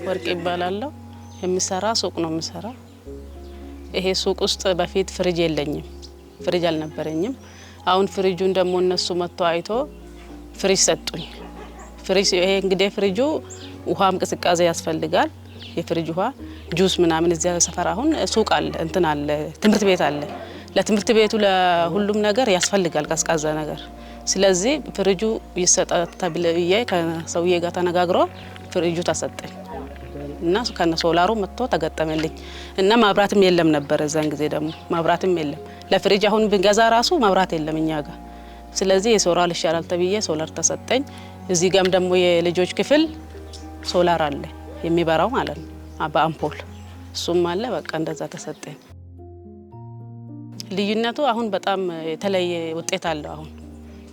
ወርቅ ይባላለሁ። የሚሰራ ሱቅ ነው የምሰራ። ይሄ ሱቅ ውስጥ በፊት ፍሪጅ የለኝም፣ ፍሪጅ አልነበረኝም። አሁን ፍሪጁን ደግሞ እነሱ መጥቶ አይቶ ፍሪጅ ሰጡኝ። ፍሪጅ ይሄ እንግዲህ ፍሪጁ ውሃም ቅዝቃዜ ያስፈልጋል። የፍሪጅ ውሃ፣ ጁስ ምናምን እዚያ ሰፈር አሁን ሱቅ አለ፣ እንትን አለ፣ ትምህርት ቤት አለ። ለትምህርት ቤቱ ለሁሉም ነገር ያስፈልጋል ቀዝቃዛ ነገር። ስለዚህ ፍሪጁ ይሰጠ ተብዬ ከሰውዬ ጋር ተነጋግሮ ፍሪጁ ተሰጠኝ እና ከነ ሶላሩ መጥቶ ተገጠመልኝ። እና መብራትም የለም ነበር እዛን ጊዜ፣ ደግሞ መብራትም የለም። ለፍሪጅ አሁን ብንገዛ ራሱ መብራት የለም እኛ ጋር። ስለዚህ የሶላር ይሻላል ተብዬ ሶላር ተሰጠኝ። እዚህ ጋም ደግሞ የልጆች ክፍል ሶላር አለ የሚበራው ማለት ነው፣ በአምፖል እሱም አለ። በቃ እንደዛ ተሰጠኝ። ልዩነቱ አሁን በጣም የተለየ ውጤት አለው። አሁን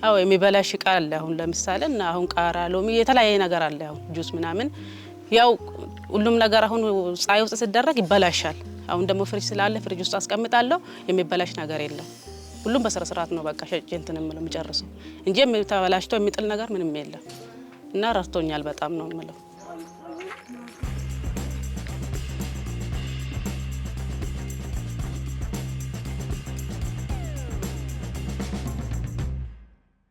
አዎ የሚበላሽ እቃ አለ። አሁን ለምሳሌ እና አሁን ቃራ፣ ሎሚ፣ የተለያየ ነገር አለ። አሁን ጁስ ምናምን ያው ሁሉም ነገር አሁን ፀሐይ ውስጥ ሲደረግ ይበላሻል። አሁን ደግሞ ፍሪጅ ስላለ ፍሪጅ ውስጥ አስቀምጣለሁ። የሚበላሽ ነገር የለም። ሁሉም በስነ ስርዓት ነው በቃ ሸጬ እንትን የምለው የምጨርሰው እንጂ ተበላሽቶ የሚጥል ነገር ምንም የለም። እና ረድቶኛል በጣም ነው የምለው።